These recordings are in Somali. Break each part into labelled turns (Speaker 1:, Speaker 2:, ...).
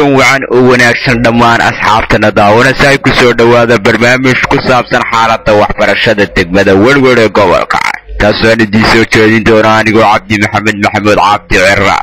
Speaker 1: Kulan wacan oo wanaagsan dhammaan asxaabtana daawanaysa ay ku soo dhowaada barnaamij ku saabsan xaaladda waxbarashada degmada Werwer ee gobolka, taasoo aan idiin soo jeedin doona anigoo Cabdi Maxamed Maxamuud Cabdi Cira.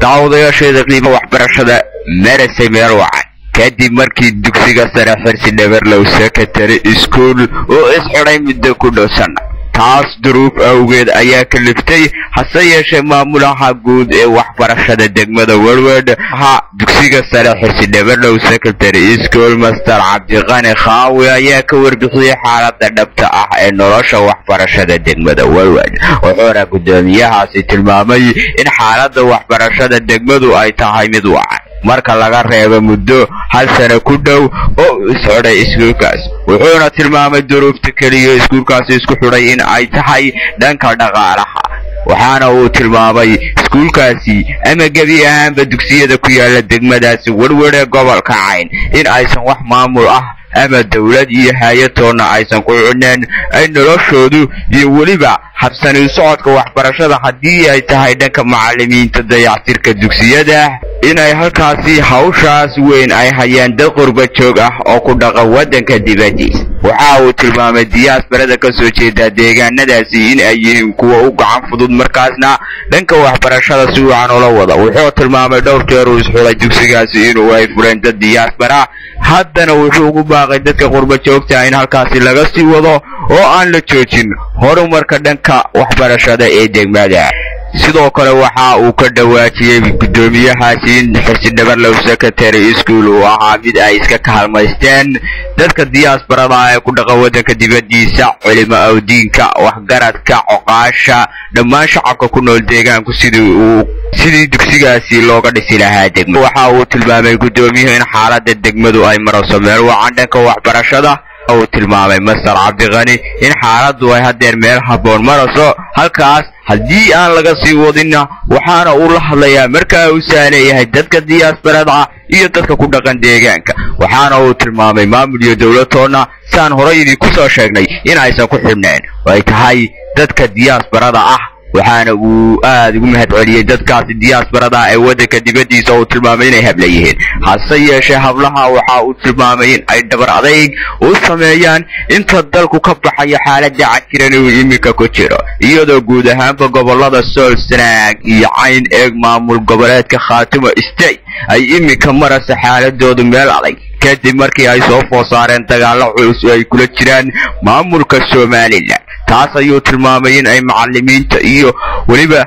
Speaker 1: Daawadayaasheeda qiima, waxbarashada marasay meel wacan kadib markii dugsiga sare Xirsi Dhabarlow Secondary School oo isxidhay muddo ku dhow sana. Taas duruuf awgeed ayaa kaliftay. Hase yeeshee, maamulaha guud ee waxbarashada degmada Werwerd ha dugsiga sare Xirsi Dhabarlow Secondary School, Master Cabdiqani Khaawi, ayaa ka warbixiyey xaaladda dhabta ah ee nolosha waxbarashada degmada Werwerd, wuxuuna guddoomiyahaasi tilmaamay in xaaladda waxbarashada degmadu ay tahay mid wacan marka laga reebo muddo hal sano ku dhow oo isxidhay iskuulkaas. Wuxuuna tilmaamay duruufta keliya iskuulkaasi isku xidhay in ay tahay dhanka dhaqaalaha, waxaana uu tilmaamay iskuulkaasi ama gebi ahaanba dugsiyada ku yaala degmadaasi Werwer ee gobolka Cayn in aysan wax maamul ah ama dowlad iyo hay-adtoonna aysan ku xidhneen, ay noloshoodu iyo weliba habsani socodka waxbarashada, haddii ay tahay dhanka macallimiinta, dayactirka dugsiyada, inay halkaasi hawshaas weyn ay hayaan dad qurba joog ah oo ku dhaqan waddanka dibaddiisa. Waxa uu tilmaamay diyaasbarada ka soo jeeda deegaanadaasi in ay yihiin kuwa u gacan fudud, markaasna dhanka waxbarashada si wacan ula wada. Wuxuu tilmaamay dhowr jeer uu isxulay dugsigaasi inuu ay fureen dad diyaasbara, haddana wuxuu ugu baaqay dadka qurba joogta in halkaasi laga sii wado oo aan la joojin horumarka dhanka waxbarashada ee degmada. Sidoo kale waxa uu ka dhawaajiyey guddoomiyahaasi in Xirsi Dhabarlow Secondary School uu ahaa mid ay iska kaalmaysteen dadka diyaasbarada ee ku dhaqan waddanka dibaddiisa, culimo awdiinka, waxgaradka, coqaasha, dhammaan shacabka ku nool deegaanku sidii dugsigaasi looga dhisi lahaa degma. Waxa uu tilmaamay guddoomiyuhu in xaaladda degmadu ay marayso meel wacan dhanka waxbarashada. Uu tilmaamay Master Cabdiqani in xaaladdu ay haddeer meel habboon marayso halkaas haddii aan laga sii wadinna, waxaana uu la hadlayaa markaa uu saaleeyahay dadka diyaasbarada iyo dadka ku dhaqan deegaanka. Waxaana uu tilmaamay maamul iyo dowladtoonna, saan horay idinku soo sheegnay, in aysan ku xidhneen oo ay tahay dadka diyaasbarada ah. Waxaana uu aad ugu mahad celiyey dadkaasi diyaasbarada ee waddanka dibaddiisa oo uu tilmaamay inay habla yihiin. Hase yeeshee, hablaha waxa uu tilmaamay in ay dhabar adayg u sameeyaan inta dalku ka baxayo xaaladda cakiran uu iminka ku jiro, iyadoo guud ahaanba gobollada Sool, Sanaag iyo Cayn eeg maamul goboleedka Khaatumo State ay iminka maraysa xaaladoodu meel adag kadib markii ay soo food saareen dagaallo culus oo ay kula jiraan maamulka Somaliland. Taas ayuu tilmaamay in ay macallimiinta iyo weliba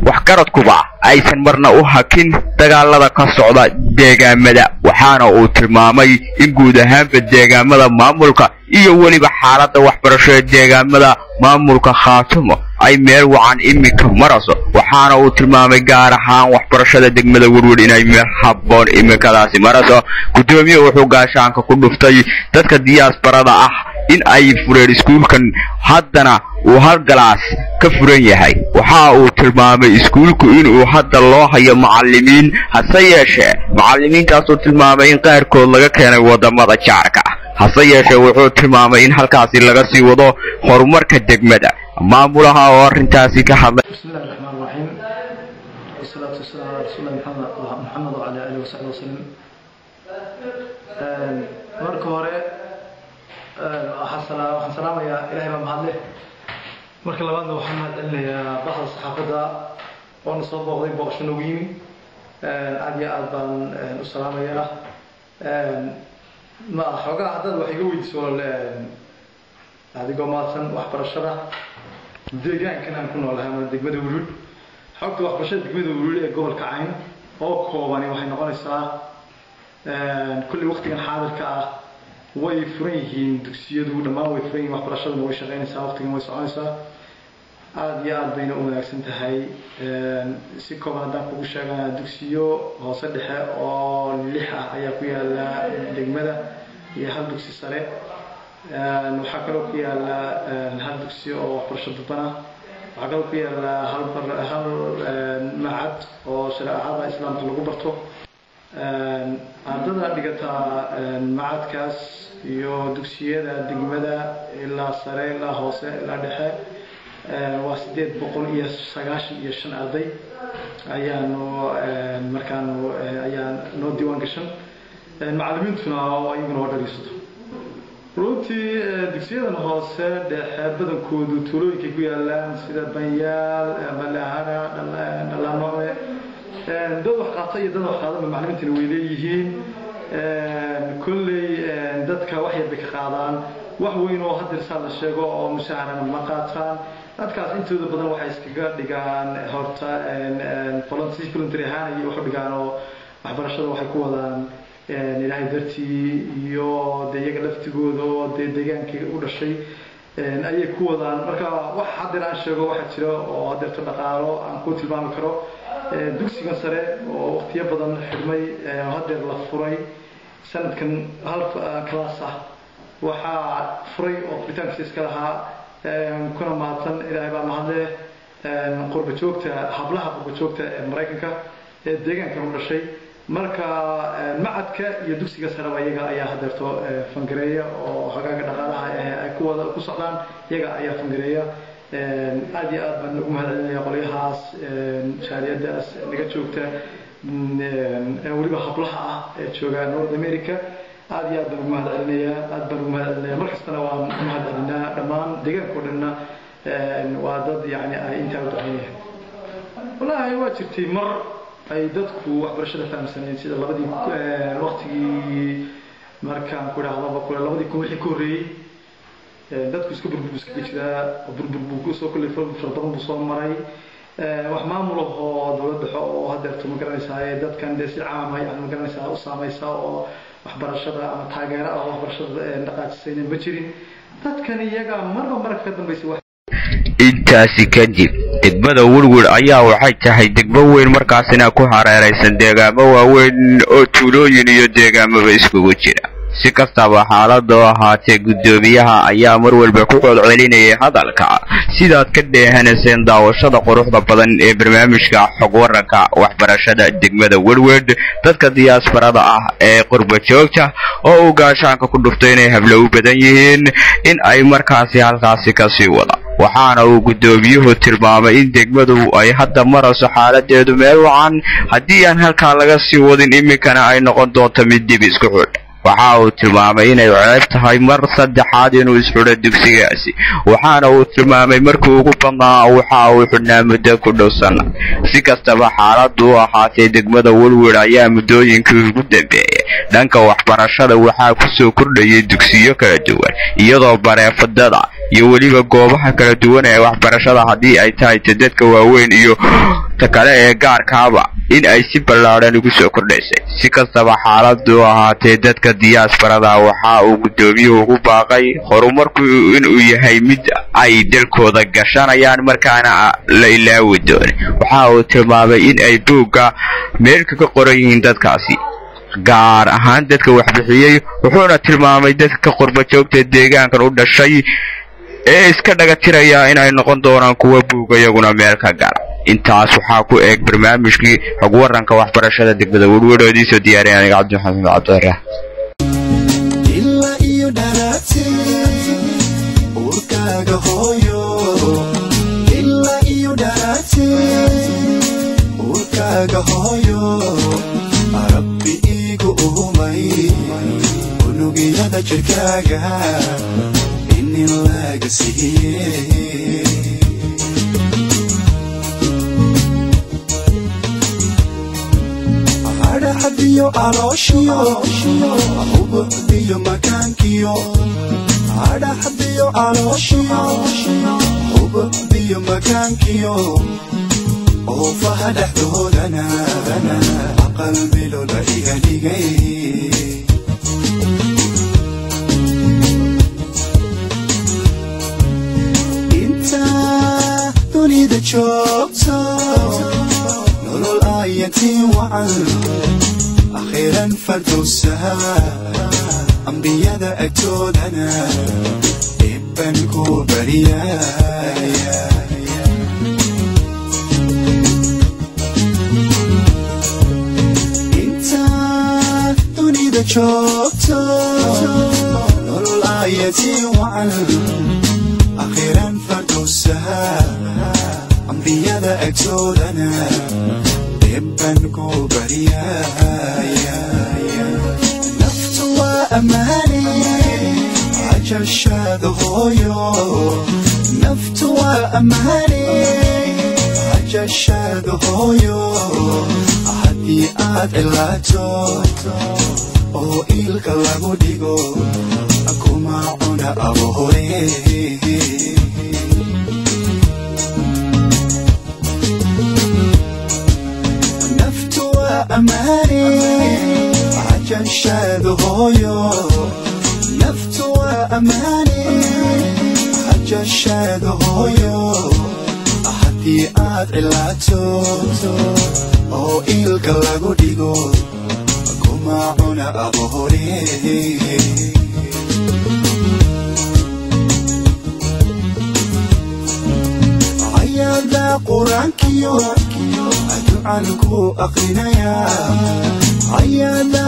Speaker 1: waxgaradkuba aysan marna u hakin dagaalada ka socda deegaamada. Waxaana uu tilmaamay in guud ahaanba deegaamada maamulka iyo weliba xaaladda waxbarasho ee deegaamada maamulka Khaatumo ay meel wacan iminka marayso. Waxaana uu tilmaamay gaar ahaan waxbarashada degmada Werwer inay meel habboon iminkadaasi marayso. Guddoomiye wuxuu gaashaanka ku dhuftay dadka diyaasbarada ah in ay fureen iskuulkan, haddana uu hal class ka furan yahay. Waxa uu tilmaamay iskuulku inuu hadda loo hayo macallimiin, hase yeeshee macallimiintaasuu tilmaamay in qaarkood laga keenay wadamada jaarka. Hase yeeshee, wuxuu tilmaamay in halkaasi laga sii wado horumarka degmada. Maamulaha oo arrintaasi ka hadlay.
Speaker 2: بسم الله الرحمن الرحيم، والصلاة والسلام على رسول الله محمد محمد وعلى آله وصحبه وسلم. Marka hore waxaan salaamayaa, Ilahay baa mahadleh. Marka labaadna waxaan mahad celinayaa bahda saxaafadda oona soo booqday, booqasho noogu yimi. Aad iyo aad baan u salaamayaa. Ma xoogaa haddaad wax iga weydiiso, walaal, adigoo mahadsan, waxbarashada deegaankan aan ku noolahay ama degmada Werwer, xogta waxbarashada degmada Werwer ee gobolka Cayn oo koobani waxay noqonaysaa: kulli waqtigan xaadirka ah way furan yihiin dugsiyadu, dhammaan way furan yihiin, waxbarashaduna way shaqeynaysaa, waqtigan way soconaysaa, aada iyo aad bayna u wanaagsan tahay. Si kooban haddaan kugu sheegana, dugsiyo hoose dhexe oo lix ah ayaa ku yaala degmada iyo hal dugsi sare. Waxaa kaloo ku yaala hal dugsi oo waxbarasho dadban ah. Waxaa kaloo ku yaala hal macad oo shareecada Islaamka lagu barto. Ardada dhigataa macadkaas iyo dugsiyada degmada, ilaa sare, ilaa hoose, ilaa dhexe. Waa 895 arday ayaanu markaanu ayaa noo diiwaan gashan, macallimiintuna iyaguna waa dhaliisato. Runtii dugsiyadan hoose dhexe badankoodu tuulooyinkay ku yaalaan, sida Banyaal, Balahara, Dhalaanome. Dad wax qaata iyo dad wax qaadanba macallimiintana way leeyihiin. Kolley dadka wax yar bay ka qaadaan, wax weyn oo haddeer saa la sheego oo mushaharana ma qaataan. Dadkaas intooda badan waxay iskaga dhigaan horta voluntary ahaan ayay wax u dhigaan, oo waxbarashada waxay ku wadaan Ilaahay dartii iyo dee iyaga laftigooda oo dee deegaankii u dhashay ayay ku wadaan. Marka wax haddeer aan sheego waxaa jira oo haddeerta dhaqaalo aan ku tilmaami karo, dugsigan sare oo waqtiyo badan xidhmay oo haddeer la furay sanadkan, hal class ah waxaa furay oo furitaankiisa iska lahaa, kuna mahadsan, Ilaahay baa mahadleh, qurba joogta, hablaha qurba joogta ee Maraykanka ee deegaankan u dhashay. Marka macadka iyo dugsiga sareba iyaga ayaa hadeerto fangareeya oo hagaaga dhaqaalaha ay ku wada ku socdaan, iyaga ayaa fangareeya. Aad iyo aad baan ugu mahadcelinaya qolyahaas jaaliyadaas naga joogta, weliba hablaha ah ee jooga North America. Aad iyo aad baan ugu mahadcelinayaa, aad baan ugu mahadcelinaya. Mar kastana waan u mahadcelinaa dhammaan deegaanka oo dhanna, waa dad yani ay intaa u duceynayaan. Wallaahi waa jirtay mar ay dadku waxbarashada fahamsaneen, sida labadii waqtigii markaan ku idhaahdaba kule 2000 wixii ka horreeyey. Dadku iska burbur buu iskaga jiraa, burbur buu kusoo kolley fara badan buu soo maray. Wax maamulahoo dowlad dhexe oo hadeerto ma garanaysaa dadkan dee si caama yani ma garanaysaa u saamaysa oo waxbarashada ama taageero ah oo waxbarashada dhaqaajisayna ma jirin. Dadkan iyaga marba marka ka dambaysa.
Speaker 1: Intaasi kadib degmada Werwer ayaa waxay tahay degmo weyn, markaasina ku hareeraysan deegaamo waaweyn oo tuulooyin iyo deegaamaba iskugu jira. Si kastaba xaaladoo ahaatee, guddoomiyaha ayaa mar walba ku codcelinayay hadalka, sidaad ka dheehanayseen daawashada quruxda badan ee barnaamijka xog waranka waxbarashada degmada Werwer, dadka diyaasbarada ah ee qurba joogta oo uu gaashaanka ku dhuftay inay hablo u badan yihiin in ay markaasi halkaasi kasii wada. Waxaana uu guddoomiyuhu tilmaamay in degmadu ay hadda marayso xaaladeedu meel wacan, haddii aan halkaa laga sii wadin iminkana ay noqon doonto mid dib isku xidh. Waxa uu tilmaamay inay ceeb tahay mar saddexaad inuu isxidho dugsigaasi, waxaana uu tilmaamay markii ugu badnaa waxa uu xidhnaa muddo ku dhow sana. Si kastaba xaaladu u ahaatee, degmada Werwer ayaa muddooyinkii ugu dambeeyay dhanka waxbarashada waxaa kusoo kordhayay dugsiyo kala duwan, iyadoo bareefadada iyo weliba goobaha kala duwan ee waxbarashada, haddii ay tahay ta dadka waaweyn iyo ta kale ee gaarkaaba, in ay si ballaadhan ugu soo kordhaysay. Si kastaba xaaladu ahaatee, dadka diyaasbarada waxa uu guddoomiyuhu ugu baaqay horumarku inuu yahay mid ay dalkooda gashanayaan, markaana la ilaawi doonin. Waxa uu tilmaamay in ay buugga meelka ka qoran yihiin dadkaasi, gaar ahaan dadka waxbixiyey. Wuxuuna tilmaamay dadka qurba joogta deegaankan u dhashay ee iska dhaga tiraya inay noqon doonaan kuwa buugga iyaguna meel ka gala. Intaas waxaa ku eeg barnaamijkii xog waranka waxbarashada degmada Werwer oo idiin soo diyaariyay aniga Cabdi Maxamed Cabdirax.
Speaker 3: Ilaa iyo dharaate uurkaaga hooyo, ilaa iyo dharaate uurkaaga hooyo, Rabbi iigu uumay unugyada jirkaaga inin laga siiyey. Hadhaxadiyo calooshiyo hubucdiyo makaankiyo, hadhaxadiyo calooshiyo hubucdiyo makaankiyo, oofaha dhexdoodana aqal bilola iga dhigay. Inta dunida joogto nolol ayatiin wacan, akhiiran fardowsaha, ambiyada agtoodana ibban ku baryaaya. Inta dunida joogto nolol ayatiin wacan, akhiiran fardowsaha. Agtoodana dhibban ku baryaaya. Naftu waa ammaane cajashaada hooyo. Naftu waa ammaane cajashaada hooyo. Haddii aad cilaato oo iilka lagu dhigo, kuma cuna abohore. Naftu waa ammaane cajashaada hooyo. Naftu waa ammaane cajashaada hooyo. Haddii aad cilaato oo iilka lagu dhigo, kuma cuna abohore. Ayada qur-aankiyo ducan ku aqrinayaa ayada.